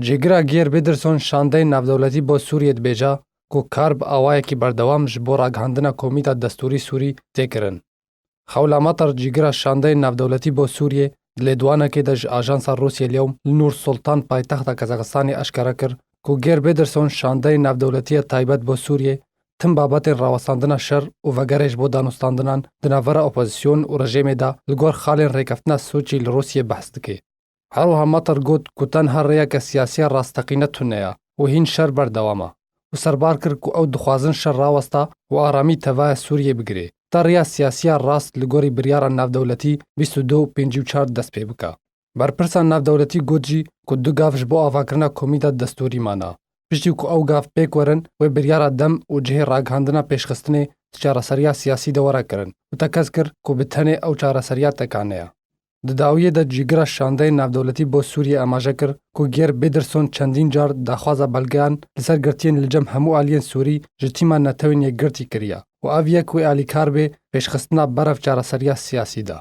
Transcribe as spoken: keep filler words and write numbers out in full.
Cîgira Geir Pedersen şandeyên navdewletî bo Sûriyê dibêje ku kar bi awayekî berdewam ji bo ragihandina komîta destûrî Sûrî tê kirin. Xewla Matar cîgira şandeyên navdewletî bo Sûriyê di lêdwanekê de ji ajansa Rûsyê Lewm li Nur Sultan paytexta Kazaxistanê eşkere kir ku Geir Pedersen şandeyên navdewletî ya taybet bo Sûriyê tim babetên rawestandina şer û vegerê ji bo danûstandinan di navbera opozîsyon û rejêmê de li gor xalên rêkeftina Soçî li Rûsyê behs dike. Her wiha Matar got ku tenha rêyeke siyasî ya rasteqîne tune ye û hîn şer berdewam e û serbar kir ku ew dixwazin şer rawesta û aramî tevaya Sûriyê bigire. Te rêya siyasî ya rast li gorî biryara navdewletî bîst û du û pêncî û çar dest pê bike. Berpirsa navdewletî got jî ku du gav ji bo avakirina komîta destûrî mane. Piştî ku ew gav pêk werin, wê biryara dem û cihê ragihandina pêşxistinê di çareseriya siyasî de were kirin û tekez kir ku bi tenê ew çareseriya tekane ye. Di dawiyê de cîgira şandeyên navdewletî bo Sûriyê amaje kir ku Geir Pedersen çendîn car daxwaza belgeyan li ser girtiyên li cem hemû aliyên Sûrî ji Tîma Netewên Yekgirtî kiriye û ev yek wê alîkar bê pêşxistina berev çareseriya siyasî de.